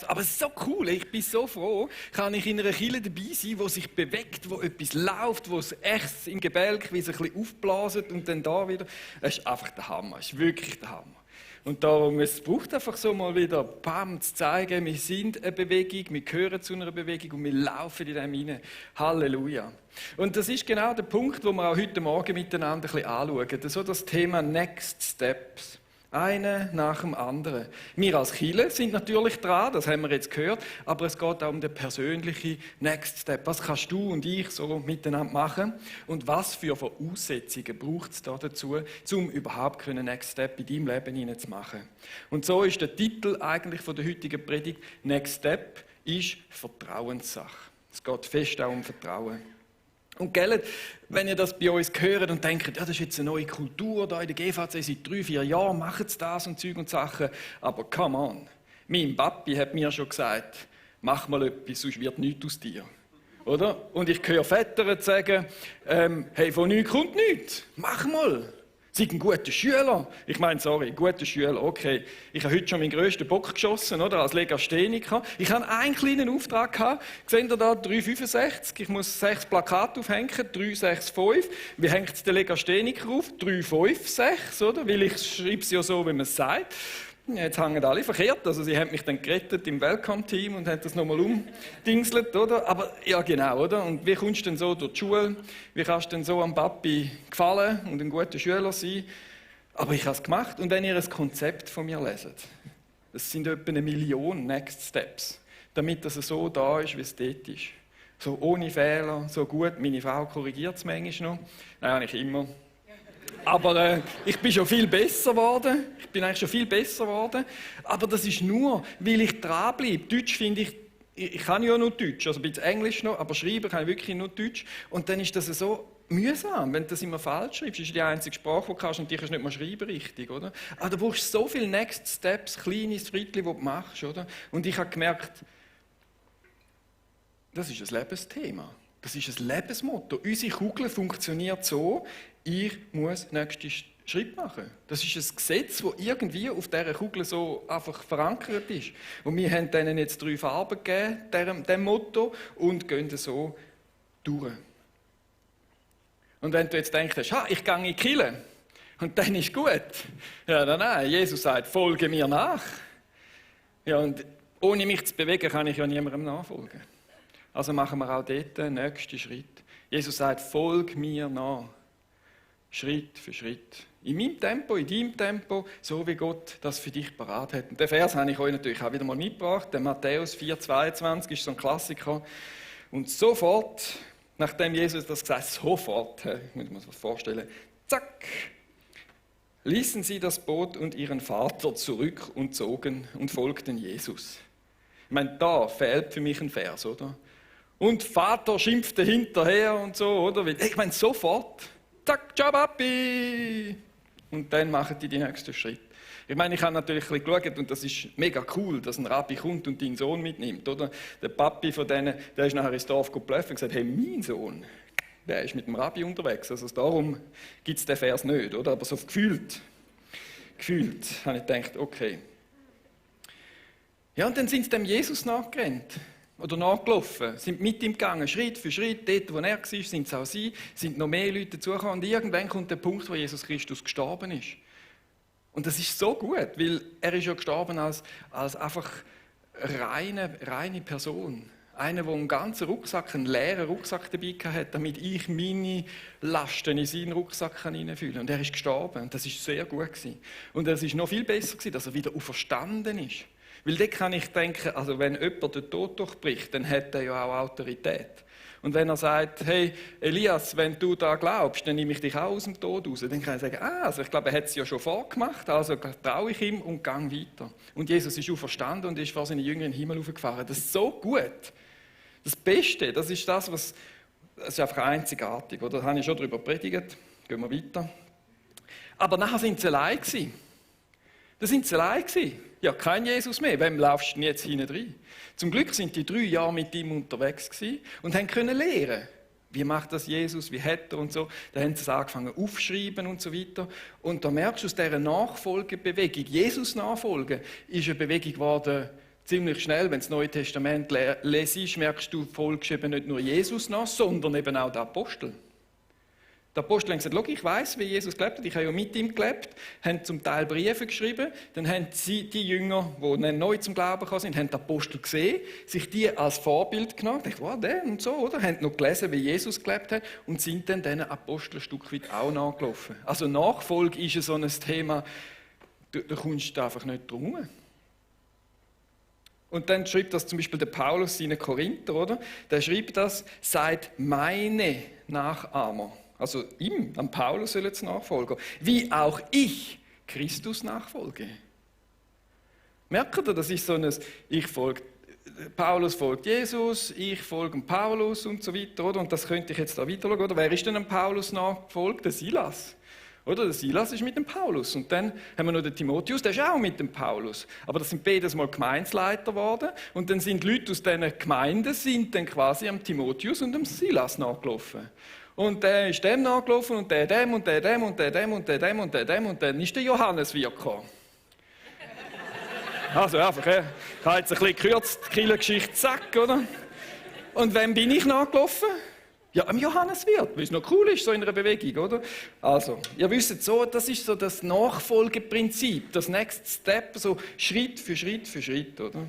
Aber es ist so cool, ich bin so froh, kann ich in einer Kirche dabei sein, die sich bewegt, wo etwas läuft, wo es echt im Gebälk wie ein bisschen aufblasen und dann da wieder. Es ist einfach der Hammer, es ist wirklich der Hammer. Und darum, es braucht einfach so mal wieder, bam, zu zeigen, wir sind eine Bewegung, wir gehören zu einer Bewegung und wir laufen in dem hinein. Halleluja. Und das ist genau der Punkt, wo wir auch heute Morgen miteinander ein bisschen anschauen. So das Thema Next Steps. Eine nach dem anderen. Wir als Kirche sind natürlich dran, das haben wir jetzt gehört, aber es geht auch um den persönlichen Next Step. Was kannst du und ich so miteinander machen und was für Voraussetzungen braucht es da dazu, um überhaupt einen Next Step in deinem Leben hineinzumachen? Und so ist der Titel eigentlich von der heutigen Predigt Next Step ist Vertrauenssache. Es geht fest auch um Vertrauen. Und gell, wenn ihr das bei uns hört und denkt, ja, das ist jetzt eine neue Kultur da in der GVC, seit 3-4 Jahren machen sie das und Zeug und Sachen, aber come on, mein Papi hat mir schon gesagt, mach mal etwas, sonst wird nichts aus dir. Oder? Und ich höre Väter sagen, hey, von nichts kommt nichts, mach mal. Sei ein guter Schüler. Ich meine, sorry, guter Schüler, okay. Ich habe heute schon meinen grössten Bock geschossen, oder? Als Legastheniker. Ich hatte einen kleinen Auftrag gehabt. Seht ihr da, 365. Ich muss 6 Plakate aufhängen, 365. Wie hängt der Legastheniker auf? 356, oder? Weil ich schreibe es ja so, wie man es sagt. Jetzt hängen alle verkehrt, also sie haben mich dann gerettet im Welcome-Team und haben das nochmal umdingselt, oder? Aber ja genau, oder? Und wie kommst du denn so durch die Schule? Wie kannst du denn so am Papi gefallen und ein guter Schüler sein? Aber ich habe es gemacht und wenn ihr ein Konzept von mir leset, das sind etwa 1 Million Next Steps, damit das so da ist, wie es dort ist. So ohne Fehler, so gut. Meine Frau korrigiert es manchmal noch. Nein, nicht immer. Aber ich bin schon viel besser geworden. Ich bin eigentlich schon viel besser geworden. Aber das ist nur, weil ich dranbleibe. Deutsch finde ich kann ja nur Deutsch, also ein bisschen Englisch noch, aber schreiben kann ich wirklich nur Deutsch. Und dann ist das so mühsam, wenn du das immer falsch schreibst. Das ist die einzige Sprache, die du kannst und die kannst du nicht mal schreiben richtig, oder? Aber du brauchst so viele Next Steps, kleine Schritte, die du machst, oder? Und ich habe gemerkt, das ist ein Lebensthema. Das ist ein Lebensmotto. Unsere Kugel funktioniert so, ich muss den nächsten Schritt machen. Das ist ein Gesetz, das irgendwie auf dieser Kugel so einfach verankert ist. Und wir haben denen jetzt 3 Farben gegeben, diesem Motto, und gehen so durch. Und wenn du jetzt denkst, ich gehe in die Kirche, und dann ist gut. Ja, nein, Jesus sagt, folge mir nach. Ja, und ohne mich zu bewegen, kann ich ja niemandem nachfolgen. Also machen wir auch dort den nächsten Schritt. Jesus sagt, folg mir nach. Schritt für Schritt. In meinem Tempo, in deinem Tempo, so wie Gott das für dich parat hat. Und den Vers habe ich euch natürlich auch wieder mal mitgebracht. Der Matthäus 4,22 ist so ein Klassiker. Und sofort, nachdem Jesus das gesagt hat, sofort, ich muss mir das vorstellen, zack, ließen sie das Boot und ihren Vater zurück und zogen und folgten Jesus. Ich meine, da fehlt für mich ein Vers, oder? Und Vater schimpfte hinterher und so, oder? Ich meine, sofort. Zack, ciao Papi! Und dann machen die nächsten Schritt. Ich meine, ich habe natürlich ein bisschen geschaut und das ist mega cool, dass ein Rabbi kommt und deinen Sohn mitnimmt, oder? Der Papi von denen, der ist nachher ins Dorf geblufft und gesagt, hey, mein Sohn, der ist mit dem Rabbi unterwegs. Also darum gibt es den Vers nicht, oder? Aber so gefühlt habe ich gedacht, okay. Ja, und dann sind sie dem Jesus nachgerannt. Oder nachgelaufen, sind mit ihm gegangen, Schritt für Schritt, dort wo er war, sind es auch sie, sind noch mehr Leute dazugekommen und irgendwann kommt der Punkt, wo Jesus Christus gestorben ist. Und das ist so gut, weil er ist ja gestorben als einfach reine Person. Einer, der einen ganzen Rucksack, einen leeren Rucksack dabei hatte, damit ich meine Lasten in seinen Rucksack hineinfühlen kann. Und er ist gestorben und das war sehr gut gewesen. Und es ist noch viel besser gewesen, dass er wieder auferstanden ist. Weil dort kann ich denken, also wenn jemand den Tod durchbricht, dann hat er ja auch Autorität. Und wenn er sagt, hey Elias, wenn du da glaubst, dann nehme ich dich auch aus dem Tod raus, dann kann ich sagen, also ich glaube, er hat es ja schon vorgemacht, also traue ich ihm und gehe weiter. Und Jesus ist auferstanden und ist vor seinen Jüngern in den Himmel hochgefahren. Das ist so gut. Das Beste, das ist das ist einfach einzigartig. Oder? Da habe ich schon darüber predigt. Gehen wir weiter. Aber nachher sind sie allein gewesen. Da sind sie allein gewesen. Ja, kein Jesus mehr. Wem laufst du denn jetzt hinten rein? Zum Glück sind die 3 Jahre mit ihm unterwegs gewesen und haben können lernen. Wie macht das Jesus? Wie hat er und so? Da haben sie es angefangen aufschreiben und so weiter. Und da merkst du aus dieser Nachfolgebewegung, Jesus nachfolgen, ist eine Bewegung geworden Ziemlich schnell, wenn du das Neue Testament lesest, merkst du, folgst eben nicht nur Jesus nach, sondern eben auch den Apostel. Die Apostel haben gesagt, ich weiss, wie Jesus gelebt hat, ich habe ja mit ihm gelebt, haben zum Teil Briefe geschrieben, dann haben sie, die Jünger, die dann neu zum Glauben gekommen sind, haben die Apostel gesehen, sich die als Vorbild genommen, dachten, wow, der und so, oder? Haben noch gelesen, wie Jesus gelebt hat und sind dann diesen Aposteln ein Stück weit auch nachgelaufen. Also Nachfolge ist so ein Thema, da kommst du einfach nicht drum herum. Und dann schreibt das zum Beispiel der Paulus seinen Korinther, oder? Der schreibt das, seid meine Nachahmer. Also ihm, am Paulus sollen es nachfolgen. Wie auch ich Christus nachfolge. Merkt ihr, das ist so ein, Paulus folgt Jesus, ich folge Paulus und so weiter, oder? Und das könnte ich jetzt da weiterschauen, oder? Wer ist denn am Paulus nachgefolgt? Der Silas. Oder? Der Silas ist mit dem Paulus. Und dann haben wir noch den Timotheus, der ist auch mit dem Paulus. Aber das sind beides mal Gemeindeleiter geworden. Und dann sind Leute aus diesen Gemeinden sind dann quasi am Timotheus und dem Silas nachgelaufen. Und der ist dem nachgelaufen und der dem und der dem und der dem und der dem und der dem und dann ist der Johannes wieder gekommen. Also einfach, ich habe jetzt ein bisschen gekürzt, die Kirchengeschichte, zack, oder? Und wem bin ich nachgelaufen? Ja, am Johannes Wirt, weil es noch cool ist, so in einer Bewegung, oder? Also, ihr wisst so, das ist so das Nachfolgeprinzip, das Next Step, so Schritt für Schritt für Schritt, oder?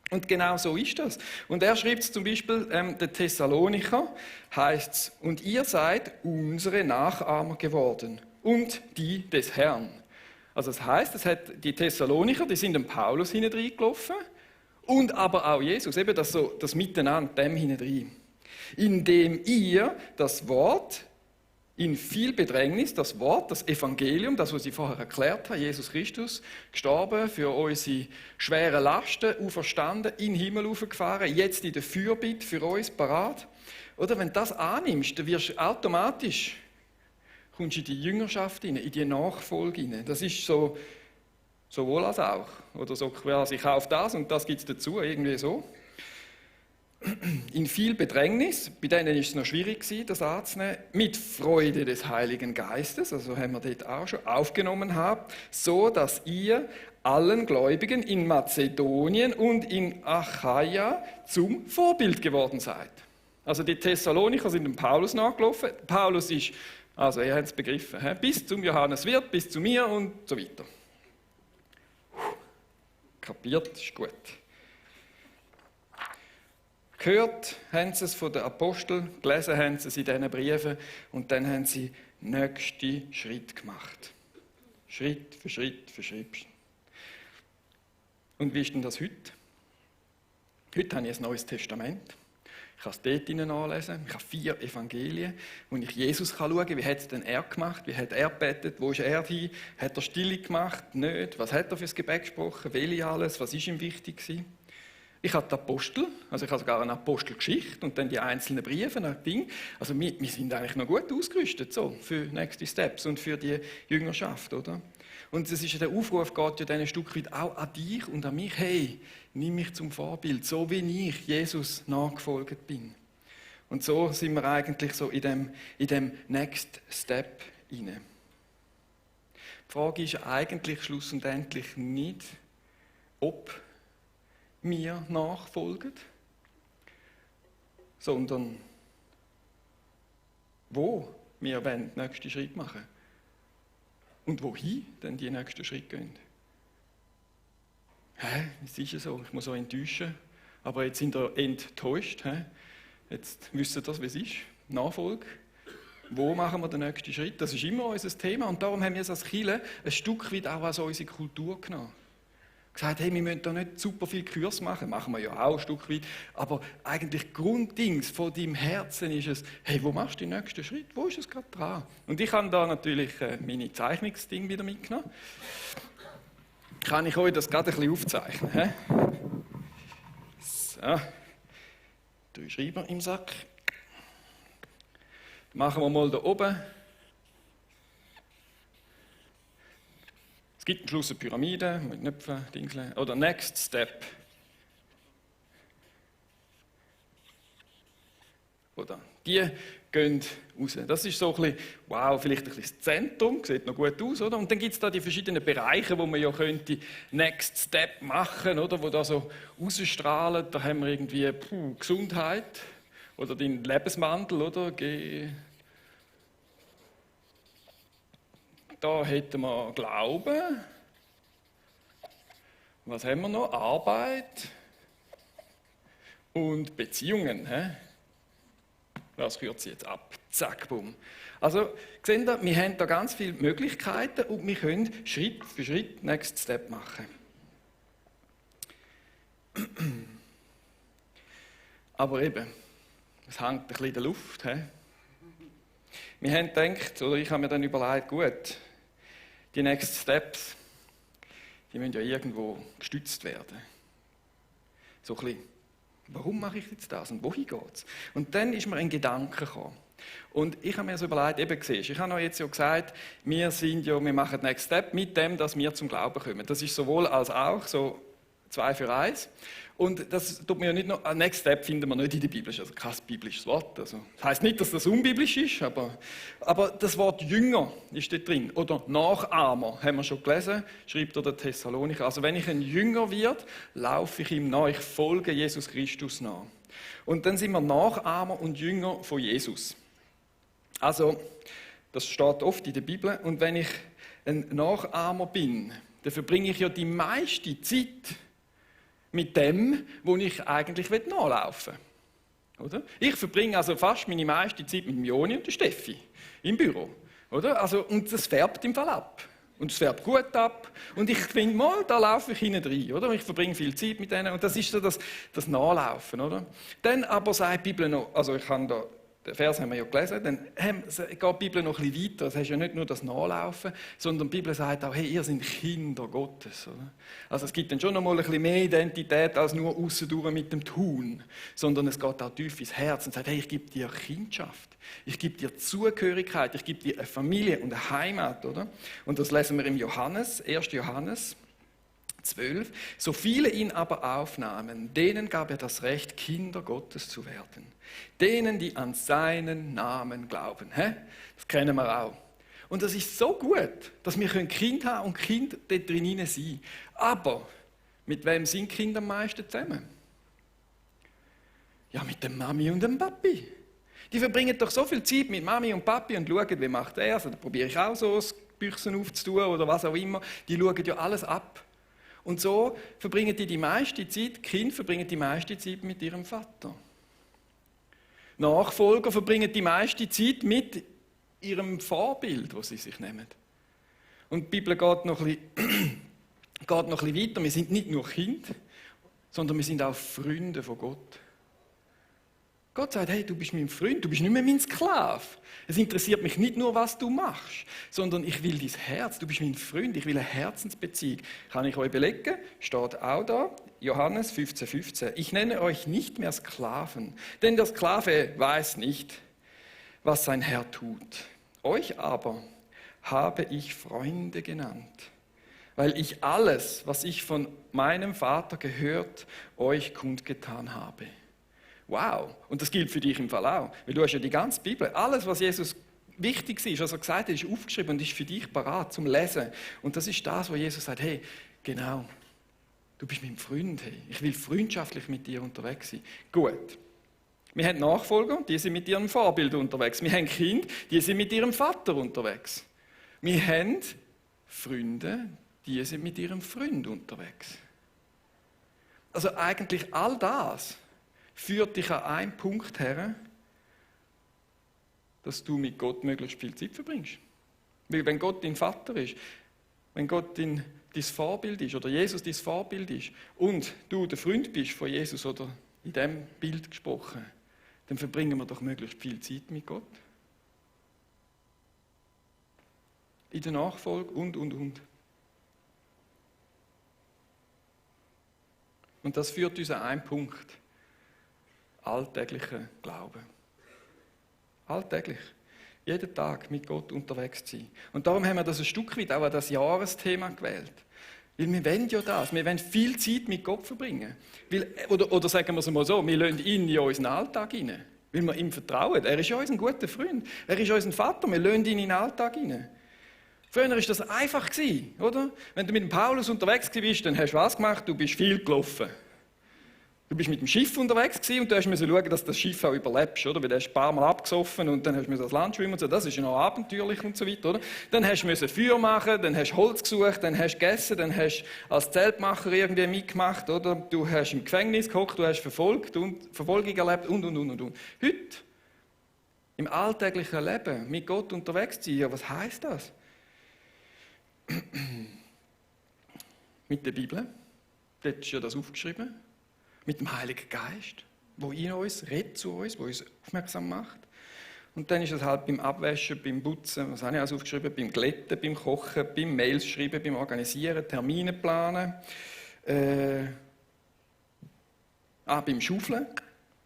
Und genau so ist das. Und er schreibt es zum Beispiel, der Thessalonicher, heißt es, und ihr seid unsere Nachahmer geworden und die des Herrn. Also das heißt, die Thessalonicher, die sind dem Paulus hineingelaufen und aber auch Jesus, eben das Miteinander, dem hinein. Indem ihr das Wort in viel Bedrängnis, das Wort, das Evangelium, das, was ich vorher erklärt habe, Jesus Christus, gestorben für unsere schweren Lasten, auferstanden, in den Himmel aufgefahren, jetzt in der Fürbitte für uns parat. Oder wenn du das annimmst, dann wirst du automatisch, kommst du in die Jüngerschaft hinein, in die Nachfolge hinein. Das ist so, sowohl als auch. Oder so quasi, ich kaufe das und das gibt es dazu, irgendwie so. In viel Bedrängnis, bei denen ist es noch schwierig gewesen, das anzunehmen, mit Freude des Heiligen Geistes, also haben wir dort auch schon aufgenommen habt, so dass ihr allen Gläubigen in Mazedonien und in Achaia zum Vorbild geworden seid. Also die Thessalonicher sind dem Paulus nachgelaufen. Paulus ist, also ihr habt es begriffen, bis zum Johannes Wirt, bis zu mir und so weiter. Kapiert, ist gut. Gehört haben sie es von den Aposteln, gelesen haben sie es in diesen Briefen und dann haben sie nächsten Schritt gemacht. Schritt für Schritt für Schritt. Und wie ist denn das heute? Heute habe ich ein neues Testament. Ich kann es dort nachlesen. Ich habe 4 Evangelien, wo ich Jesus schauen kann. Wie hat es denn er gemacht? Wie hat er gebetet? Wo ist er hin? Hat er Stille gemacht? Nicht? Was hat er für das Gebet gesprochen? Welche alles? Was ist ihm wichtig gewesen? Ich habe die Apostel, also ich habe sogar eine Apostelgeschichte und dann die einzelnen Briefe, ein Ding. Also wir sind eigentlich noch gut ausgerüstet so, für Next Steps und für die Jüngerschaft, oder? Und es ist der Aufruf, geht ja dann ein Stück weit auch an dich und an mich. Hey, nimm mich zum Vorbild, so wie ich Jesus nachgefolgt bin. Und so sind wir eigentlich so in dem Next Step hinein. Die Frage ist eigentlich schlussendlich nicht, ob mir nachfolgen, sondern wo wir den nächsten Schritt machen und wohin denn die nächsten Schritte gehen. Es ist ja so, ich muss euch enttäuschen, aber jetzt sind ihr enttäuscht. Jetzt wisst ihr das, wie es ist, Nachfolge. Wo machen wir den nächsten Schritt? Das ist immer unser Thema und darum haben wir es als Kirche ein Stück weit auch als unsere Kultur genommen. Gesagt, hey, wir müssen da nicht super viel Kurs machen wir ja auch ein Stück weit, aber eigentlich Grunddings von deinem Herzen ist es, hey, wo machst du den nächsten Schritt? Wo ist es gerade dran? Und ich habe da natürlich meine Zeichnungsding wieder mitgenommen. Kann ich euch das gerade ein bisschen aufzeichnen? He? So, 3 Schreiber im Sack. Machen wir mal da oben. Es gibt am Schluss eine Pyramide mit Knöpfen, Dingseln. Oder Next Step. Oder die gehen raus. Das ist so ein bisschen, wow, vielleicht ein bisschen das Zentrum, sieht noch gut aus, oder? Und dann gibt es da die verschiedenen Bereiche, wo man ja könnte Next Step machen, oder? Wo da so rausstrahlen. Da haben wir irgendwie Gesundheit oder den Lebenswandel, oder? Da hätten wir Glauben. Was haben wir noch? Arbeit und Beziehungen. Das kürze ich jetzt ab. Zack, bumm. Also, seht ihr, wir haben da ganz viele Möglichkeiten und wir können Schritt für Schritt Next Step machen. Aber eben, es hängt ein bisschen in der Luft. Wir haben gedacht, oder ich habe mir dann überlegt, gut, die Next Steps, die müssen ja irgendwo gestützt werden. So ein bisschen, warum mache ich jetzt das und wohin geht es? Und dann ist mir ein Gedanke gekommen. Und ich habe mir so überlegt, eben siehst, ich habe euch jetzt ja gesagt, wir machen Next Step mit dem, dass wir zum Glauben kommen. Das ist sowohl als auch, so 2 für 1. Und das tut mir ja nicht noch, Next Step finden wir nicht in der Bibel, also kein biblisches Wort. Also, das heisst nicht, dass das unbiblisch ist, aber das Wort Jünger ist dort drin. Oder Nachahmer, haben wir schon gelesen, schreibt der Thessalonicher. Also wenn ich ein Jünger werde, laufe ich ihm nach, ich folge Jesus Christus nach. Und dann sind wir Nachahmer und Jünger von Jesus. Also, das steht oft in der Bibel. Und wenn ich ein Nachahmer bin, dann verbringe ich ja die meiste Zeit mit dem, wo ich eigentlich nachlaufen will. Oder? Ich verbringe also fast meine meiste Zeit mit Joni und der Steffi im Büro. Oder? Also, und das färbt im Fall ab. Und es färbt gut ab. Und ich finde mal, da laufe ich hinein rein. Oder? Ich verbringe viel Zeit mit denen. Und das ist so das Nachlaufen. Oder? Dann aber sagt die Bibel noch, also ich habe da, den Vers haben wir ja gelesen, dann geht die Bibel noch ein bisschen weiter. Es ist ja nicht nur das Nachlaufen, sondern die Bibel sagt auch, hey, ihr seid Kinder Gottes. Oder? Also es gibt dann schon noch mal ein bisschen mehr Identität als nur aussendurch mit dem Tun, sondern es geht auch tief ins Herz und sagt, hey, ich gebe dir Kindschaft, ich gebe dir Zugehörigkeit, ich gebe dir eine Familie und eine Heimat. Oder? Und das lesen wir im Johannes, 1. Johannes 12. So viele ihn aber aufnahmen, denen gab er das Recht, Kinder Gottes zu werden. Denen, die an seinen Namen glauben. Das kennen wir auch. Und das ist so gut, dass wir Kind haben und Kind dort drinnen sein. Aber mit wem sind Kinder am meisten zusammen? Ja, mit der Mami und dem Papi. Die verbringen doch so viel Zeit mit Mami und Papi und schauen, wie macht er. Also da probiere ich auch so das Büchsen aufzutun oder was auch immer. Die schauen ja alles ab. Und so verbringen die meiste Zeit, die Kinder verbringen die meiste Zeit mit ihrem Vater. Nachfolger verbringen die meiste Zeit mit ihrem Vorbild, das sie sich nehmen. Und die Bibel geht noch ein bisschen weiter. Wir sind nicht nur Kinder, sondern wir sind auch Freunde von Gott. Gott sagt, hey, du bist mein Freund, du bist nicht mehr mein Sklave. Es interessiert mich nicht nur, was du machst, sondern ich will dein Herz, du bist mein Freund, ich will eine Herzensbeziehung. Kann ich euch belegen? Steht auch da, Johannes 15,15. Ich nenne euch nicht mehr Sklaven, denn der Sklave weiß nicht, was sein Herr tut. Euch aber habe ich Freunde genannt, weil ich alles, was ich von meinem Vater gehört, euch kundgetan habe. Wow, und das gilt für dich im Fall auch, weil du hast ja die ganze Bibel, alles, was Jesus wichtig ist, was er gesagt hat, ist aufgeschrieben und ist für dich parat zum Lesen. Und das ist das, wo Jesus sagt, hey, genau, du bist mein Freund, hey, ich will freundschaftlich mit dir unterwegs sein. Gut, wir haben Nachfolger, die sind mit ihrem Vorbild unterwegs. Wir haben Kinder, die sind mit ihrem Vater unterwegs. Wir haben Freunde, die sind mit ihrem Freund unterwegs. Also eigentlich all das führt dich an einen Punkt her, dass du mit Gott möglichst viel Zeit verbringst. Weil wenn Gott dein Vater ist, wenn Gott dein Vorbild ist oder Jesus dein Vorbild ist und du der Freund bist von Jesus oder in diesem Bild gesprochen, dann verbringen wir doch möglichst viel Zeit mit Gott. In der Nachfolge und. Und das führt uns an einen Punkt. Alltäglicher Glauben. Alltäglich. Jeden Tag mit Gott unterwegs zu sein. Und darum haben wir das ein Stück weit auch an das Jahresthema gewählt. Weil wir wollen ja das. Wir wollen viel Zeit mit Gott verbringen. Oder sagen wir es mal so, wir lassen ihn in unseren Alltag hinein. Weil wir ihm vertrauen. Er ist ja unser guter Freund. Er ist unser Vater. Wir lassen ihn in den Alltag hinein. Früher war das einfach, oder? Wenn du mit dem Paulus unterwegs warst, dann hast du was gemacht? Du bist viel gelaufen. Du bist mit dem Schiff unterwegs und du musst schauen, dass das Schiff auch überlebst, oder? Weil du hast ein paar Mal abgesoffen und dann hast du ans Land schwimmen und so. Das ist ja noch abenteuerlich und so weiter, oder? Dann hast du Feuer machen, dann hast du Holz gesucht, dann hast du gegessen, dann hast du als Zeltmacher irgendwie mitgemacht, oder? Du hast im Gefängnis gehockt, du hast Verfolgung erlebt und. Heute, im alltäglichen Leben, mit Gott unterwegs zu sein, ja, was heisst das? Mit der Bibel, dort ist ja das aufgeschrieben. Mit dem Heiligen Geist, der in uns redet zu uns, der uns aufmerksam macht. Und dann ist es halt beim Abwaschen, beim Putzen, was habe ich alles aufgeschrieben, beim Glätten, beim Kochen, beim Mails schreiben, beim Organisieren, Termine planen, beim Schaufeln,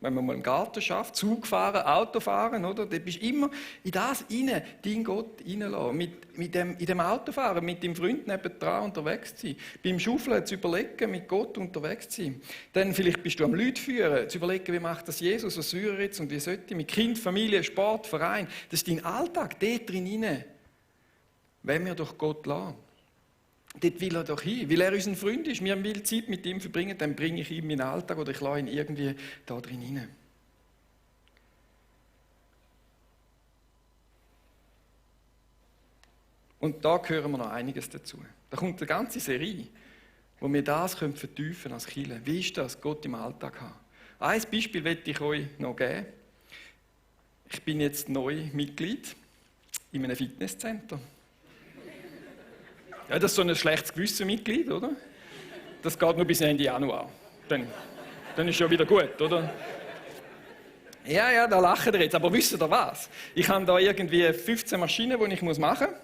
wenn man mal im Garten schafft, Zug fahren, Auto fahren, oder? Da bist du immer in das hinein, deinen Gott reinlassen. In dem Autofahren, mit deinem Freund nebendran unterwegs zu sein. Beim Schaufeln zu überlegen, mit Gott unterwegs zu sein. Dann vielleicht bist du am Leute führen, zu überlegen, wie macht das Jesus, was soll er jetzt und wie sollte ich, mit Kind, Familie, Sport, Verein. Das ist dein Alltag, dort drin hinein. Wenn wir doch Gott lassen. Dort will er doch hin, weil er unser Freund ist. Wir will Zeit mit ihm verbringen, dann bringe ich ihm meinen Alltag oder ich lasse ihn irgendwie da drin hinein. Und da hören wir noch einiges dazu. Da kommt eine ganze Serie, wo wir das vertiefen können als Kirche. Wie ist das, Gott im Alltag haben? Ein Beispiel möchte ich euch noch geben. Ich bin jetzt neu Mitglied in einem Fitnesscenter. Ja, das ist so ein schlechtes Gewissen-Mitglied, oder? Das geht nur bis Ende Januar. Dann ist ja wieder gut, oder? Ja, da lachen ihr jetzt. Aber wisst ihr was? Ich habe da irgendwie 15 Maschinen, die ich machen muss,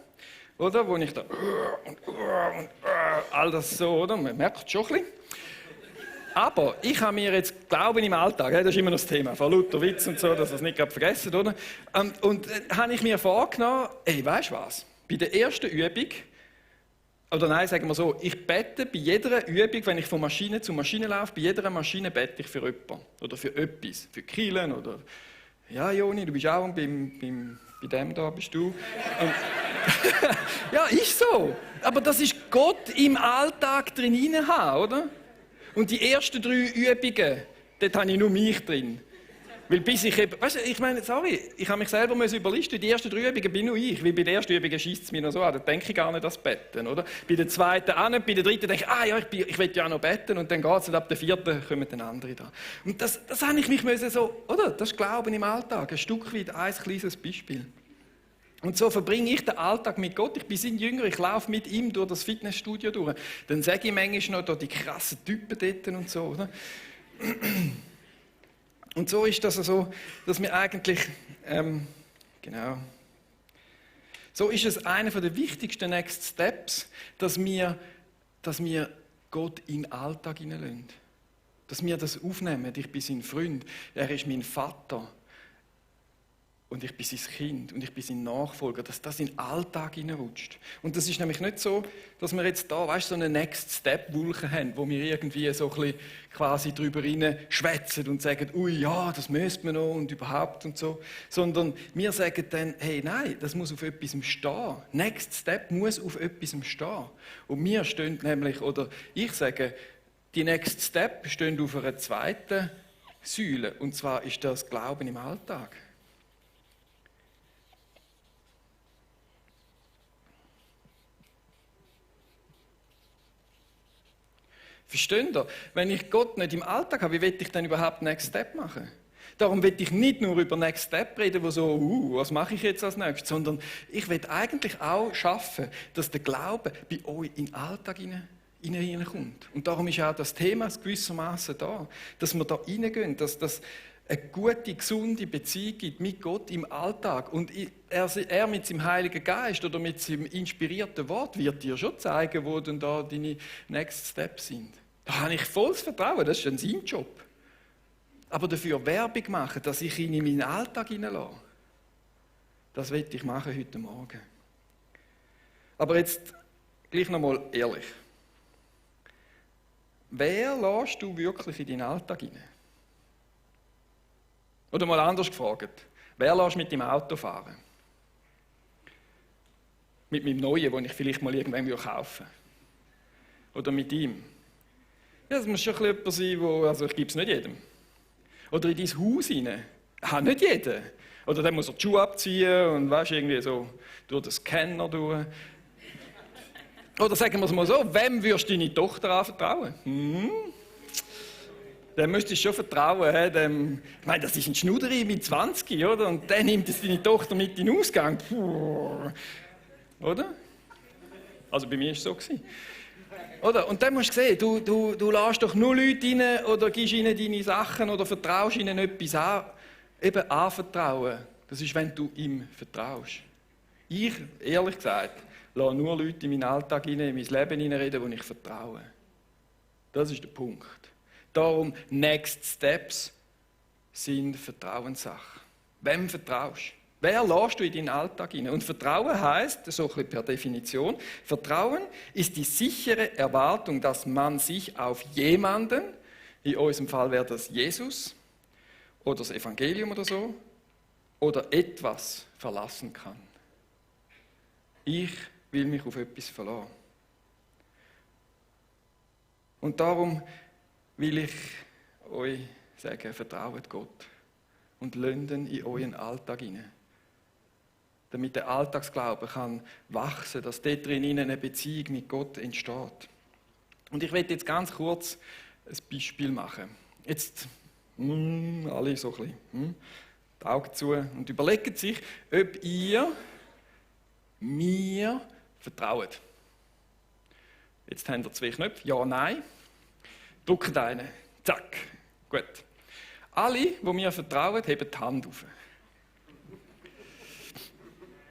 oder? Wo ich da und all das so, oder? Man merkt es schon ein bisschen. Aber ich habe mir jetzt Glauben im Alltag, das ist immer noch das Thema, von lauter Witz und so, dass ihr es nicht vergessen, oder? Und habe ich mir vorgenommen, weißt du was? Bei der ersten Übung, oder nein, sagen wir so, ich bete bei jeder Übung, wenn ich von Maschine zu Maschine laufe, bei jeder Maschine bete ich für jemanden oder für etwas, für Kielen oder ja, Joni, du bist auch bei dem da bist du. Ja, ist so. Aber das ist Gott im Alltag drin haben, oder? Und die ersten 3 Übungen, dort habe ich nur mich drin. Weil bis ich eben, weißt du, ich meine, sorry, ich habe mich selber überlisten. Die ersten 3 Übungen bin nur ich. Weil bei der ersten Übung schießt es mich noch so an. Da denke ich gar nicht an das Betten, oder? Bei der zweiten auch nicht. Bei der dritten denke ich, ich will ja auch noch betten. Und dann geht es. Und ab der 4. kommen dann andere da. Und das habe ich mich so, oder? Das ist Glauben im Alltag. Ein Stück weit, ein kleines Beispiel. Und so verbringe ich den Alltag mit Gott. Ich bin sein Jünger, ich laufe mit ihm durch das Fitnessstudio durch. Dann sage ich manchmal noch da die krassen Typen dort und so, oder? Und so ist das so, dass wir eigentlich, so ist es einer der wichtigsten Next Steps, dass wir Gott in den Alltag hineinlassen. Dass wir das aufnehmen. Ich bin sein Freund, er ist mein Vater. Und ich bin sein Kind und ich bin sein Nachfolger, dass das in den Alltag hineinrutscht. Und das ist nämlich nicht so, dass wir jetzt da, so eine Next-Step-Wolke haben, wo wir irgendwie so ein bisschen quasi drüber schwätzen und sagen, ui, ja, das müsste man noch und überhaupt und so. Sondern wir sagen dann, hey, nein, das muss auf etwas stehen. Next Step muss auf etwas stehen. Und wir stehen nämlich, oder ich sage, die Next Step stehen auf einer zweiten Säule. Und zwar ist das Glauben im Alltag. Versteht ihr? Wenn ich Gott nicht im Alltag habe, wie will ich dann überhaupt Next Step machen? Darum will ich nicht nur über Next Step reden, wo so, was mache ich jetzt als nächstes, sondern ich will eigentlich auch schaffen, dass der Glaube bei euch in den Alltag hineinkommt. Und darum ist auch das Thema gewissermaßen da, dass wir da reingehen, dass das eine gute, gesunde Beziehung gibt mit Gott im Alltag. Und er mit seinem Heiligen Geist oder mit seinem inspirierten Wort wird dir schon zeigen, wo denn da deine Next Steps sind. Da habe ich volles Vertrauen, das ist dann sein Job. Aber dafür Werbung machen, dass ich ihn in meinen Alltag hineinlasse, das will ich machen heute Morgen. Aber jetzt gleich nochmal ehrlich. Wer lässt du wirklich in deinen Alltag hinein? Oder mal anders gefragt, wer lässt mit dem Auto fahren? Mit meinem neuen, den ich vielleicht mal irgendwann kaufen will. Oder mit ihm? Ja, das muss schon jemand sein, also ich gebe es nicht jedem. Oder in dein Haus rein. Nicht jeder. Oder dann muss er die Schuhe abziehen und weißt, irgendwie so durch den Scanner durch. Oder sagen wir es mal so, wem würdest du deine Tochter anvertrauen? Dem müsstest du schon vertrauen. Ich meine, das ist ein Schnuderi mit 20, oder? Und der nimmt jetzt deine Tochter mit in den Ausgang. Puh. Oder? Also bei mir war es so. Oder? Und dann musst du sehen, du lässt doch nur Leute rein oder gibst ihnen deine Sachen oder vertraust ihnen etwas an. Eben anvertrauen. Das ist, wenn du ihm vertraust. Ich, ehrlich gesagt, lasse nur Leute in meinen Alltag rein, in mein Leben hineinreden, wo ich vertraue. Das ist der Punkt. Darum, Next Steps sind Vertrauenssache. Wem vertraust du? Wer lässt du in deinen Alltag hinein? Und Vertrauen heisst, so ein bisschen per Definition, Vertrauen ist die sichere Erwartung, dass man sich auf jemanden, in unserem Fall wäre das Jesus oder das Evangelium oder so, oder etwas verlassen kann. Ich will mich auf etwas verlassen. Und darum will ich euch sagen, vertraut Gott und lasst ihn in euren Alltag hinein. Damit der Alltagsglaube kann wachsen, dass dort drin eine Beziehung mit Gott entsteht. Und ich werde jetzt ganz kurz ein Beispiel machen. Jetzt alle so ein bisschen die Augen zu und überlegt sich, ob ihr mir vertraut. Jetzt habt ihr 2 Knöpfe, ja, nein. Drückt einen, zack, gut. Alle, die mir vertrauen, heben die Hand auf.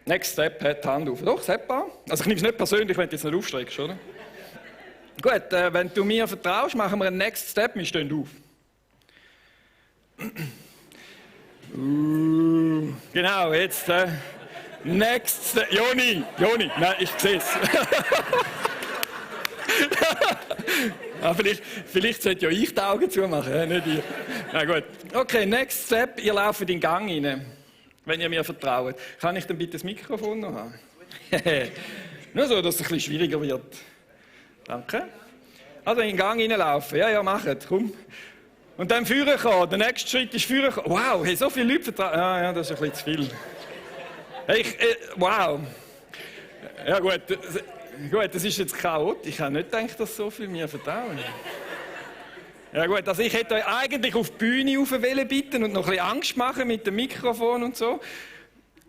Next Step hat die Hand auf. Doch, Seppa. Also ich nehme es nicht persönlich, wenn du jetzt nicht aufstreckst, oder? Gut, wenn du mir vertraust, machen wir einen Next Step, wir stehen auf. Genau, jetzt Next Step. Joni, nein, ich sehe es. Vielleicht sollte ja ich die Augen zumachen, nicht ihr. Na gut. Okay, Next Step, ihr lauft in den Gang rein. Wenn ihr mir vertraut. Kann ich dann bitte das Mikrofon noch haben? Nur so, dass es ein bisschen schwieriger wird. Danke. Also in den Gang reinlaufen. Ja, macht, komm. Und dann führen kommen. Der nächste Schritt ist führen kommen. Wow, hey, so viele Leute vertrauen. Ja, das ist ein bisschen zu viel. Hey, wow. Ja gut, das ist jetzt chaotisch. Ich habe nicht gedacht, dass so viele mir vertrauen. Ja gut, also ich hätte euch eigentlich auf die Bühne rauf bitten und noch ein bisschen Angst machen mit dem Mikrofon und so.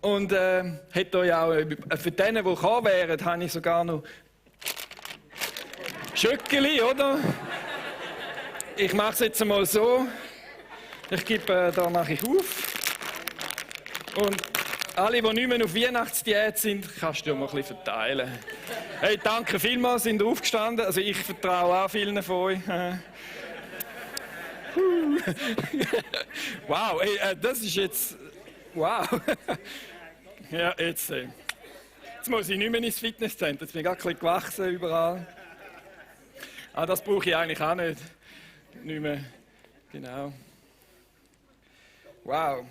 Und hätte euch auch, für die, die gekommen wären, habe ich sogar noch Schöckeli, oder? Ich mache es jetzt einmal so. Ich gebe, da mache ich auf. Und alle, die nicht mehr auf Weihnachtsdiät sind, kannst du mal ein bisschen verteilen. Hey, danke vielmals, sind aufgestanden. Also ich vertraue auch vielen von euch. Wow, ey, das ist jetzt... Wow. Ja, jetzt muss ich nicht mehr ins Fitnesscenter. Jetzt bin ich gerade ein bisschen gewachsen überall. Das brauche ich eigentlich auch nicht. Nicht mehr. Genau. Wow.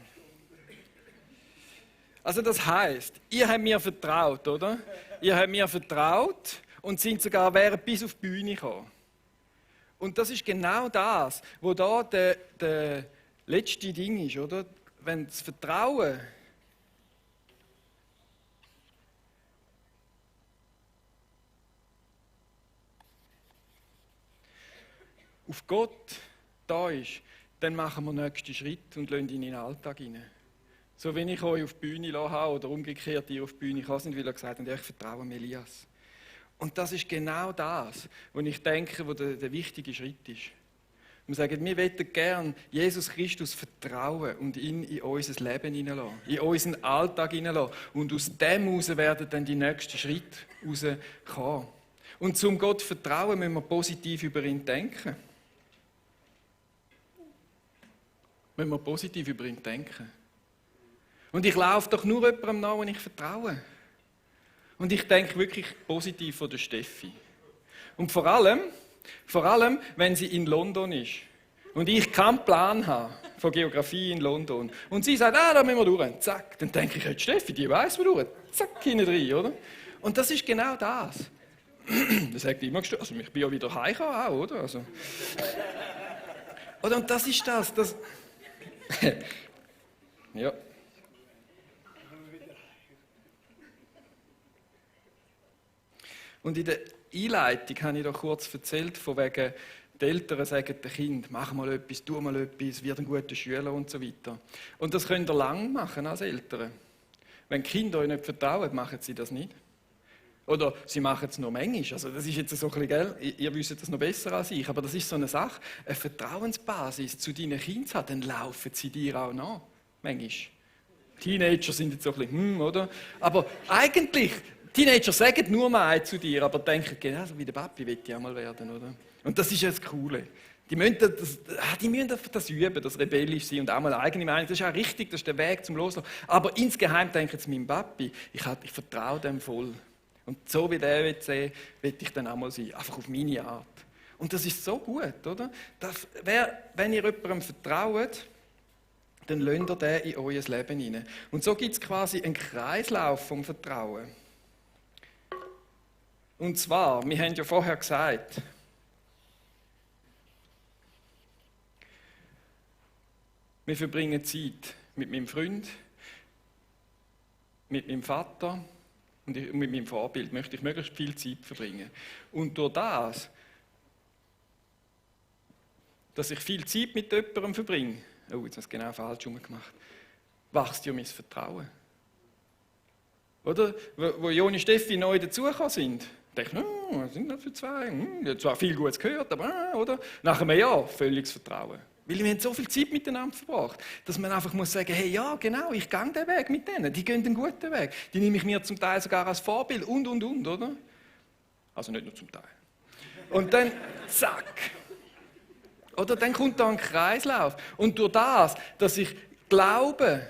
Also das heisst, ihr habt mir vertraut, oder? Ihr habt mir vertraut und sind sogar bis auf die Bühne gekommen. Und das ist genau das, wo da der letzte Ding ist, oder? Wenn das Vertrauen auf Gott da ist, dann machen wir den nächsten Schritt und lassen ihn in den Alltag hinein. So wenn ich euch auf die Bühne gelassen habe oder umgekehrt ihr auf die Bühne gekommen sind, weil ihr gesagt habt, ich vertraue Elias. Und das ist genau das, was ich denke, wo der wichtige Schritt ist. Wir sagen, wir möchten gerne Jesus Christus vertrauen und ihn in unser Leben hineinlassen, in unseren Alltag hineinlassen. Und aus dem heraus werden dann die nächsten Schritte rauskommen. Und zum Gott vertrauen müssen wir positiv über ihn denken. Müssen wir positiv über ihn denken. Und ich laufe doch nur jemandem nach, den ich vertraue. Und ich denke wirklich positiv von der Steffi. Und vor allem, wenn sie in London ist und ich keinen Plan habe von Geografie in London und sie sagt, da müssen wir durch, zack, dann denke ich, hey, Steffi, die weiss wir durch, zack, hinten rein, oder? Und das ist genau das. Das hat immer gestört, also ich bin ja wieder heimgekommen auch, oder? Also. Oder? Und das ist das. Ja. Und in der Einleitung habe ich doch kurz erzählt, von wegen, die Eltern sagen dem Kind, mach mal etwas, tu mal etwas, wird ein guter Schüler und so weiter. Und das könnt ihr lang machen als Eltern. Wenn die Kinder euch nicht vertrauen, machen sie das nicht. Oder sie machen es nur manchmal. Also das ist jetzt so ein bisschen, gell? Ihr wisst das noch besser als ich, aber das ist so eine Sache, eine Vertrauensbasis zu deinen Kindern zu haben, dann laufen sie dir auch nach. Manchmal. Teenager sind jetzt so ein bisschen, oder? Aber eigentlich, Teenager sagen nur mal zu dir, aber denken, genauso wie der Papi will ich auch mal werden, oder? Und das ist ja das Coole. Die müssen das üben, das rebellisch sein und auch mal eigene Meinung. Das ist auch richtig, das ist der Weg zum Loslassen. Aber insgeheim denken sie, mein Papi, ich vertraue dem voll. Und so wie der will sehen, will ich dann auch mal sein. Einfach auf meine Art. Und das ist so gut, oder? Wenn ihr jemandem vertraut, dann lasst ihr den in euer Leben hinein. Und so gibt es quasi einen Kreislauf vom Vertrauen. Und zwar, wir haben ja vorher gesagt, wir verbringen Zeit mit meinem Freund, mit meinem Vater und mit meinem Vorbild möchte ich möglichst viel Zeit verbringen. Und durch das, dass ich viel Zeit mit jemandem verbringe, oh, jetzt habe ich es genau falsch gemacht, wächst ja mein Vertrauen. Oder? Wo Joni und Steffi neu dazugekommen sind, dachte ich, was sind das für zwei? Ich habe zwar viel Gutes gehört, aber, oder? Nach einem Jahr völliges Vertrauen. Weil wir haben so viel Zeit miteinander verbracht, dass man einfach muss sagen, hey, ja, genau, ich gehe den Weg mit denen, die gehen den guten Weg. Die nehme ich mir zum Teil sogar als Vorbild und, oder? Also nicht nur zum Teil. Und dann, zack. Oder dann kommt da ein Kreislauf. Und durch das, dass ich glaube,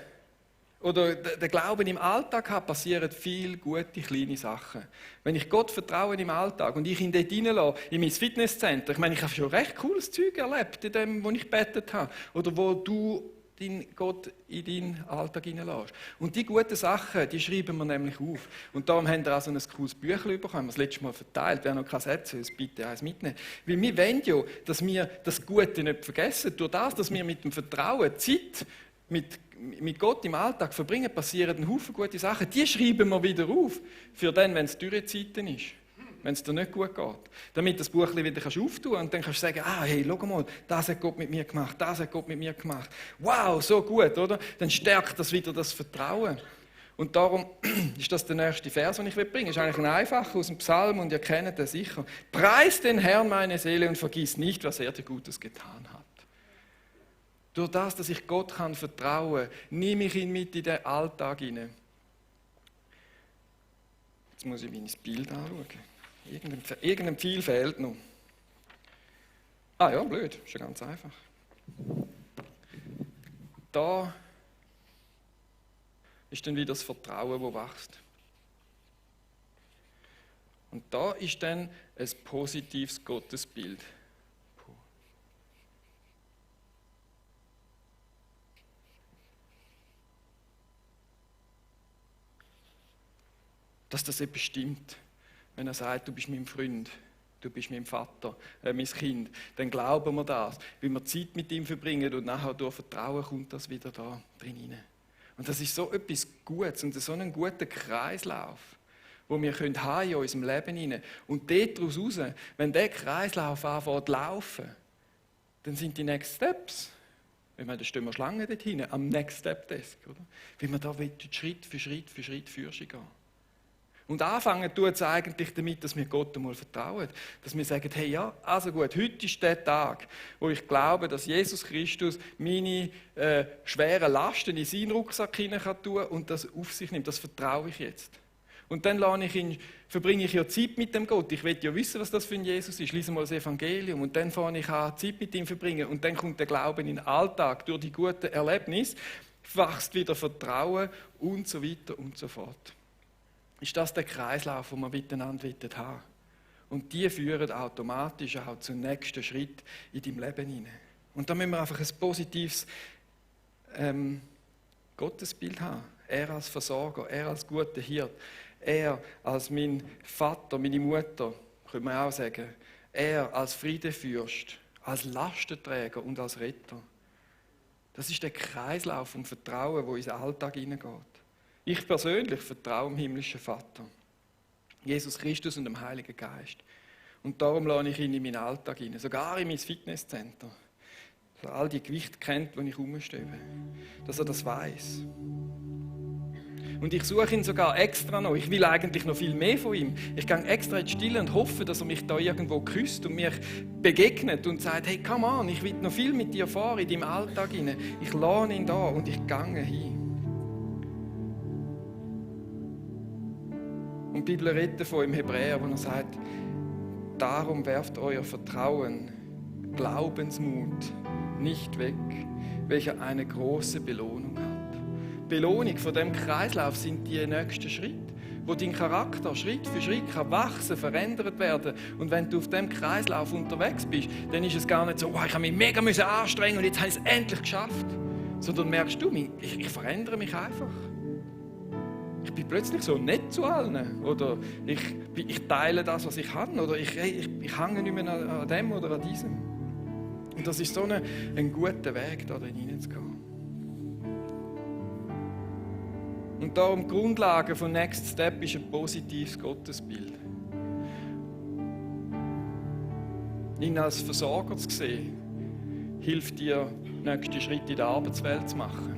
oder den Glauben im Alltag habe, passieren viele gute kleine Sachen. Wenn ich Gott vertraue im Alltag und ich ihn dort reinlasse, in mein Fitnesscenter, ich meine, ich habe schon recht cooles Zeug erlebt, in dem, wo ich gebetet habe, oder wo du Gott in deinen Alltag hineinlässt. Und die guten Sachen, die schreiben wir nämlich auf. Und darum haben wir auch so ein cooles Büchlein bekommen, das letzte Mal verteilt. Wer noch keine Sätze hat, bitte eins mitnehmen. Weil wir wollen ja, dass wir das Gute nicht vergessen. Durch das, dass wir mit dem Vertrauen Zeit mit Gott im Alltag verbringen, passieren ein Haufen gute Sachen. Die schreiben wir wieder auf, für dann, wenn es Dürrezeiten ist. Wenn es dir nicht gut geht. Damit das Buch wieder auftun kannst und dann kannst du sagen, hey, schau mal, das hat Gott mit mir gemacht, das hat Gott mit mir gemacht. Wow, so gut, oder? Dann stärkt das wieder das Vertrauen. Und darum ist das der nächste Vers, den ich bringen will. Das ist eigentlich ein einfacher aus dem Psalm und ihr kennt den sicher. Preis den Herrn, meine Seele, und vergiss nicht, was er dir Gutes getan hat. Durch das, dass ich Gott kann vertrauen kann, nehme ich ihn mit in den Alltag hinein. Jetzt muss ich mein Bild anschauen. Irgendein Pfeil fehlt noch. Ah ja, blöd, ist ja ganz einfach. Da ist dann wieder das Vertrauen, das wächst. Und da ist dann ein positives Gottesbild. Dass das etwas stimmt. Wenn er sagt, du bist mein Freund, du bist mein Vater, mein Kind, dann glauben wir das, weil wir Zeit mit ihm verbringen und nachher durch Vertrauen kommt das wieder da drin hinein. Und das ist so etwas Gutes und so einen guten Kreislauf, wo wir haben in unserem Leben hinein. Und daraus raus, wenn der Kreislauf anfängt zu laufen, dann sind die Next Steps. Ich meine, da stehen wir Schlangen dort hinten, am Next Step Desk, oder? Wie wir da Schritt für Schritt gehen. Und anfangen tut es eigentlich damit, dass wir Gott einmal vertrauen. Dass wir sagen, hey ja, also gut, heute ist der Tag, wo ich glaube, dass Jesus Christus meine schweren Lasten in seinen Rucksack hinein kann tun und das auf sich nimmt. Das vertraue ich jetzt. Und dann verbringe ich ja Zeit mit dem Gott. Ich will ja wissen, was das für ein Jesus ist. Lese mal das Evangelium und dann fange ich an, Zeit mit ihm zu verbringen. Und dann kommt der Glaube in den Alltag durch die guten Erlebnisse, wächst wieder Vertrauen und so weiter und so fort. Ist das der Kreislauf, den wir miteinander haben. Und die führen automatisch auch zum nächsten Schritt in deinem Leben hinein. Und da müssen wir einfach ein positives Gottesbild haben. Er als Versorger, er als guter Hirt, er als mein Vater, meine Mutter, könnte man auch sagen. Er als Friedefürst, als Lastenträger und als Retter. Das ist der Kreislauf vom Vertrauen, wo in den Alltag hineingeht. Ich persönlich vertraue dem himmlischen Vater, Jesus Christus und dem Heiligen Geist. Und darum lade ich ihn in meinen Alltag hinein, sogar in mein Fitnesscenter. Dass er all die Gewichte kennt, die ich herumstebe. Dass er das weiß. Und ich suche ihn sogar extra noch. Ich will eigentlich noch viel mehr von ihm. Ich gehe extra in die Stille und hoffe, dass er mich da irgendwo küsst und mir begegnet und sagt, hey, come on, ich will noch viel mit dir fahren in deinem Alltag hinein. Ich lade ihn da und ich gehe hin. Und die Bibel redet davon im Hebräer, wo er sagt, darum werft euer Vertrauen, Glaubensmut nicht weg, welcher eine große Belohnung hat. Die Belohnung von dem Kreislauf sind die nächsten Schritte, wo dein Charakter Schritt für Schritt kann wachsen, verändert werden. Und wenn du auf dem Kreislauf unterwegs bist, dann ist es gar nicht so, oh, ich habe mich mega anstrengen und jetzt habe ich es endlich geschafft. Sondern merkst du, ich verändere mich einfach. Ich bin plötzlich so nett zu allen. Oder ich teile das, was ich habe. Oder ich hänge nicht mehr an dem oder an diesem. Und das ist so ein guter Weg, da hineinzugehen. Und darum die Grundlage von Next Step ist ein positives Gottesbild. Ihn als Versorger zu sehen, hilft dir, nächste Schritte in der Arbeitswelt zu machen.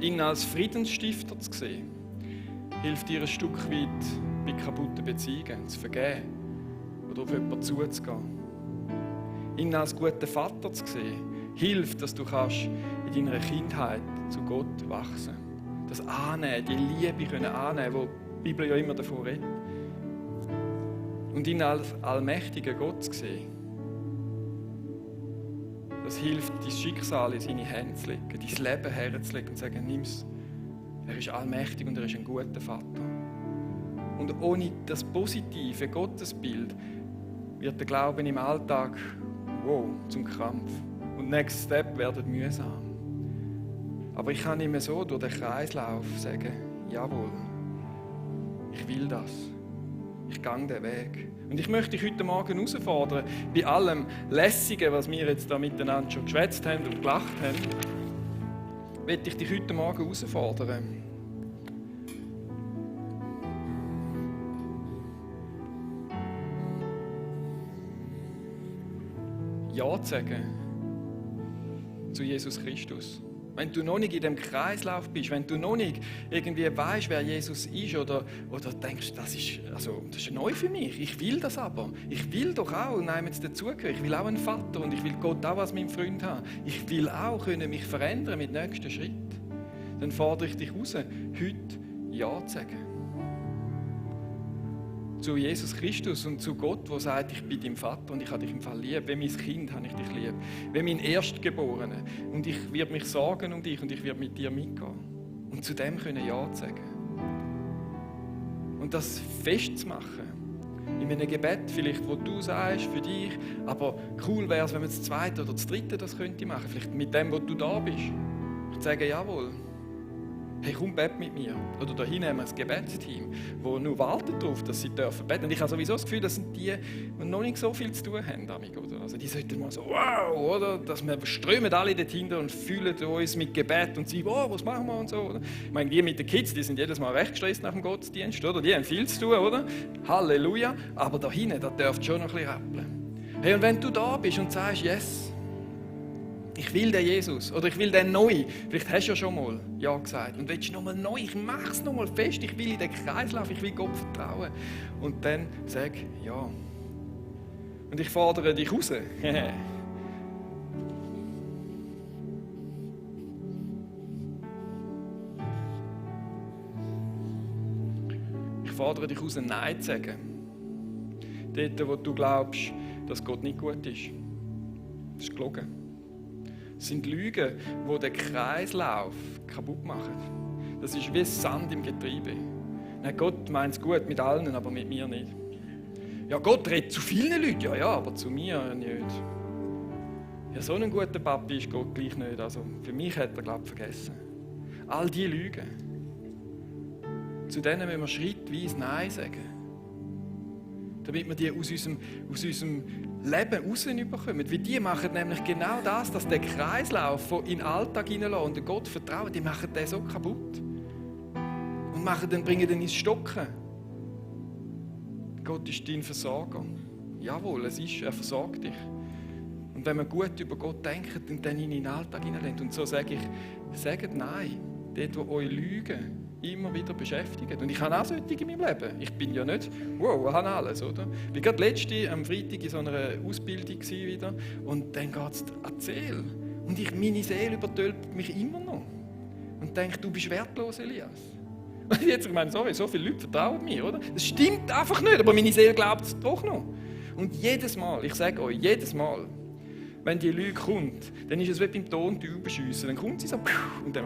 Ihn als Friedensstifter zu sehen, hilft dir ein Stück weit, bei kaputten Beziehungen zu vergeben oder auf jemanden zuzugehen. Ihn als guten Vater zu sehen, hilft, dass du kannst in deiner Kindheit zu Gott wachsen. Das Annehmen, die Liebe können annehmen, wo die Bibel ja immer davon redet. Und ihn als allmächtigen Gott zu sehen, das hilft, dein Schicksal in seine Hände zu legen, dein Leben herzulegen und zu sagen, nimm's. Er ist allmächtig und er ist ein guter Vater. Und ohne das positive Gottesbild wird der Glaube im Alltag zum Krampf. Und Next Step werden mühsam. Aber ich kann nicht mehr so durch den Kreislauf sagen, jawohl, ich will das. Ich gehe den Weg. Und ich möchte dich heute Morgen herausfordern, bei allem Lässigen, was wir jetzt da miteinander schon geschwätzt haben und gelacht haben, möchte ich dich heute Morgen herausfordern. Ja zu sagen zu Jesus Christus. Wenn du noch nicht in dem Kreislauf bist, wenn du noch nicht irgendwie weißt, wer Jesus ist oder denkst, das ist neu für mich, ich will das aber. Ich will doch auch jetzt dazugehören. Ich will auch einen Vater und ich will Gott auch als meinen Freund haben. Ich will auch können mich verändern mit dem nächsten Schritt. Dann fordere ich dich raus, heute Ja zu sagen. Zu Jesus Christus und zu Gott, der sagt, ich bin dein Vater und ich habe dich im Fall lieb. Wie mein Kind habe ich dich lieb. Wie mein Erstgeborener. Und ich werde mich sorgen um dich und ich werde mit dir mitgehen. Und zu dem können Ja sagen. Und das festzumachen. In einem Gebet vielleicht, wo du sagst, für dich. Aber cool wäre es, wenn man das zweite oder das dritte das könnte machen. Vielleicht mit dem, wo du da bist. Ich sage, jawohl. Hey, komm, bett mit mir. Oder da hinten haben wir ein Gebetsteam, das nur wartet darauf, dass sie dürfen beten. Und ich habe sowieso das Gefühl, das sind die, die noch nicht so viel zu tun haben damit, oder? Also die sollten mal so, wow, oder? Dass wir strömen alle dorthin und fühlen uns mit Gebet und sagen, wow, was machen wir und so, oder? Ich meine, die mit den Kids, die sind jedes Mal recht gestresst nach dem Gottesdienst, oder? Die haben viel zu tun, oder? Halleluja. Aber da hinten, da dürft schon noch ein bisschen rappeln. Hey, und wenn du da bist und sagst, yes, ich will den Jesus oder ich will den neu. Vielleicht hast du ja schon mal Ja gesagt und willst nochmal neu. Ich mache es nochmal fest. Ich will in den Kreislauf, ich will Gott vertrauen. Und dann sag Ja. Und ich fordere dich raus. Ich fordere dich raus, Nein zu sagen. Dort, wo du glaubst, dass Gott nicht gut ist. Das ist gelogen. Das sind Lügen, die den Kreislauf kaputt machen. Das ist wie Sand im Getriebe. Nein, Gott meint es gut mit allen, aber mit mir nicht. Ja, Gott redet zu vielen Leuten, ja, aber zu mir nicht. Ja, so einen guten Papi ist Gott gleich nicht. Also für mich hat er, glaube ich, vergessen. All die Lügen. Zu denen müssen wir schrittweise Nein sagen. Damit wir die aus unserem Leben rausbekommen. Weil die machen nämlich genau das, dass der Kreislauf in den Alltag hineinlässt und Gott vertrauen, die machen den so kaputt. Und bringen den ins Stocken. Gott ist dein Versorger. Jawohl, er versorgt dich. Und wenn man gut über Gott denkt und dann in den Alltag hineinlässt, und so sage ich, sagt Nein, dort, wo eure Lügen immer wieder beschäftigen. Und ich habe auch solche in meinem Leben. Ich bin ja nicht, wow, ich habe alles, oder? Ich war gerade letzte am Freitag in so einer Ausbildung wieder und dann geht es erzähl. Und meine Seele übertölpt mich immer noch. Und denkt, du bist wertlos, Elias. Und jetzt, ich meine, sorry, so viele Leute vertrauen mir, oder? Das stimmt einfach nicht, aber meine Seele glaubt es doch noch. Und jedes Mal, ich sage euch, jedes Mal, wenn die Lüge kommt, dann ist es wie beim Tontauben schiessen. Dann kommt sie so und dann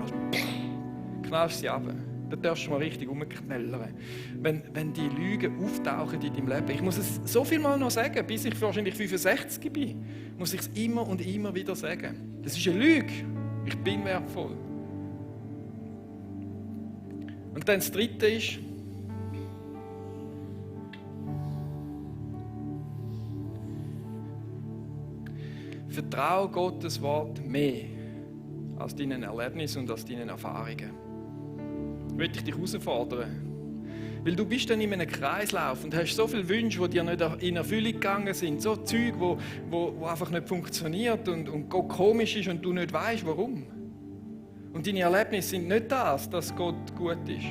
knallst du sie runter. Dann darfst du mal richtig rumknellern. Wenn die Lügen auftauchen in deinem Leben, ich muss es so viel Mal noch sagen, bis ich wahrscheinlich 65 bin, muss ich es immer und immer wieder sagen. Das ist eine Lüge. Ich bin wertvoll. Und dann das Dritte ist, vertraue Gottes Wort mehr als deinen Erlebnissen und als deinen Erfahrungen. Möchte ich dich herausfordern. Weil du bist dann in einem Kreislauf und hast so viele Wünsche, die dir nicht in Erfüllung gegangen sind. So Zeug, wo einfach nicht funktioniert und Gott komisch ist und du nicht weißt, warum. Und deine Erlebnisse sind nicht das, dass Gott gut ist.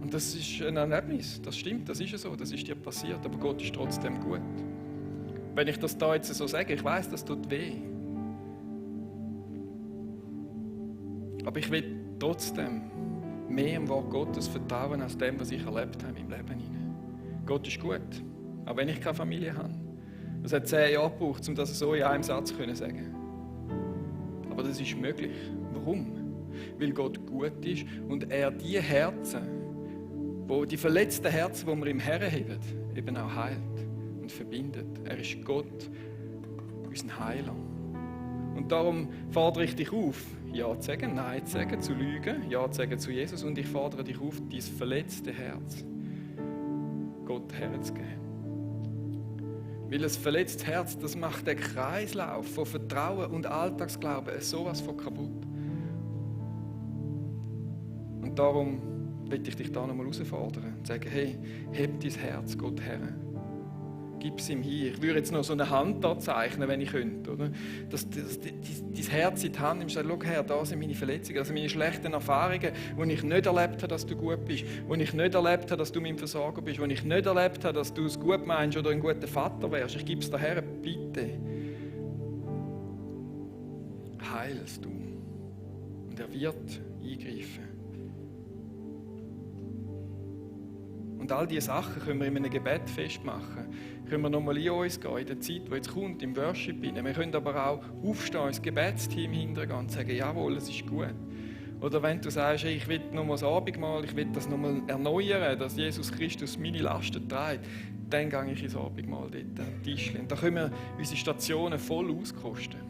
Und das ist ein Erlebnis, das stimmt, das ist so, das ist dir passiert, aber Gott ist trotzdem gut. Wenn ich das da jetzt so sage, ich weiss, das tut weh. Aber ich will trotzdem mehr im Wort Gottes vertrauen, als dem, was ich erlebt habe in meinem Leben. Gott ist gut, auch wenn ich keine Familie habe. Es hat 10 Jahre gebraucht, um das so in einem Satz zu sagen. Aber das ist möglich. Warum? Weil Gott gut ist und er die Herzen, die verletzten Herzen, die wir im Herren haben, eben auch heilt und verbindet. Er ist Gott, unser Heiler. Und darum fordere ich dich auf, Ja zu sagen, Nein zu sagen, zu lügen, Ja zu sagen zu Jesus. Und ich fordere dich auf, dein verletzte Herz Gott herzugeben. Weil ein verletztes Herz, das macht den Kreislauf von Vertrauen und Alltagsglauben sowas von kaputt. Und darum will ich dich da nochmal herausfordern und sagen, hey, heb dein Herz Gott her. Gib es ihm hier. Ich würde jetzt noch so eine Hand da zeichnen, wenn ich könnte. Oder? Dass dein Herz in die Hand nimmst und sagst, schau her, da sind meine Verletzungen, das sind meine schlechten Erfahrungen, wo ich nicht erlebt habe, dass du gut bist, wo ich nicht erlebt habe, dass du mein Versorger bist, wo ich nicht erlebt habe, dass du es gut meinst oder ein guter Vater wärst. Ich gebe es dir her, bitte. Heil es du. Und er wird eingreifen. Und all diese Sachen können wir in einem Gebet festmachen. Können wir nochmal in uns gehen, in der Zeit, die jetzt kommt, im Worship hinein. Wir können aber auch aufstehen, ins Gebetsteam hintergehen und sagen, jawohl, es ist gut. Oder wenn du sagst, hey, ich will nochmal das Abendmahl, ich will das nochmal erneuern, dass Jesus Christus meine Lasten trägt, dann gehe ich ins Abendmahl dort an den Tisch. Und da können wir unsere Stationen voll auskosten.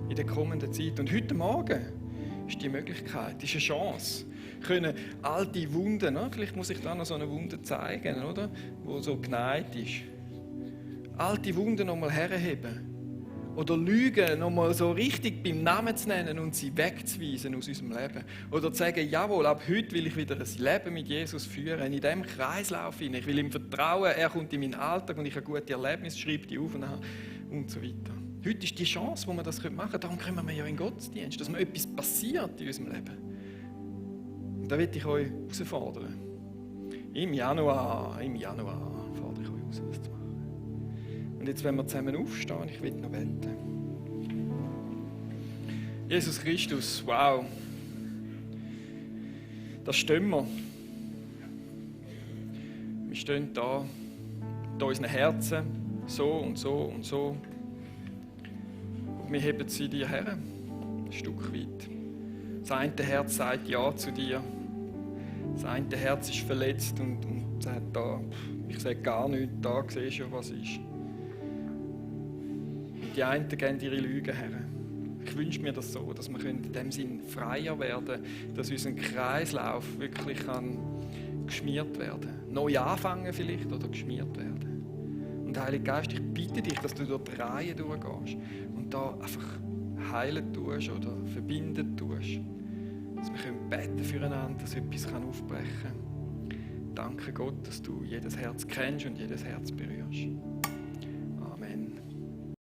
In der kommenden Zeit. Und heute Morgen ist die Möglichkeit, ist eine Chance, können alte Wunden, ne? Vielleicht muss ich da noch so eine Wunde zeigen, oder? Wo so geneigt ist. Alte Wunden nochmal herheben. Oder Lügen nochmal so richtig beim Namen zu nennen und sie wegzuweisen aus unserem Leben. Oder zu sagen, jawohl, ab heute will ich wieder ein Leben mit Jesus führen, in diesem Kreislauf hinein. Ich will ihm vertrauen, er kommt in meinen Alltag und ich habe gute Erlebnisse, schreibe die auf und so weiter. Heute ist die Chance, wo wir das machen können. Darum kommen wir ja in Gottesdienst, dass mir etwas passiert in unserem Leben. Und da will ich euch herausfordern. Im Januar fordere ich euch heraus, das zu machen. Und jetzt, wenn wir zusammen aufstehen, ich will noch beten. Jesus Christus, wow. Da stehen wir. Wir stehen da, in unseren Herzen, so und so und so. Und wir heben sie dir her, ein Stück weit. Das eine Herz sagt Ja zu dir. Das eine Herz ist verletzt und sagt da, ich sage gar nichts, da siehst du ja, was ist. Und die einen geben ihre Lügen her. Ich wünsche mir das so, dass wir in dem Sinn freier werden, dass unser Kreislauf wirklich geschmiert werden kann. Neu anfangen vielleicht oder geschmiert werden. Und Heiliger Geist, ich bitte dich, dass du durch die Reihe durchgehst und da einfach heilen tust oder verbinden tust. Dass wir beten füreinander, dass etwas aufbrechen kann. Danke Gott, dass du jedes Herz kennst und jedes Herz berührst.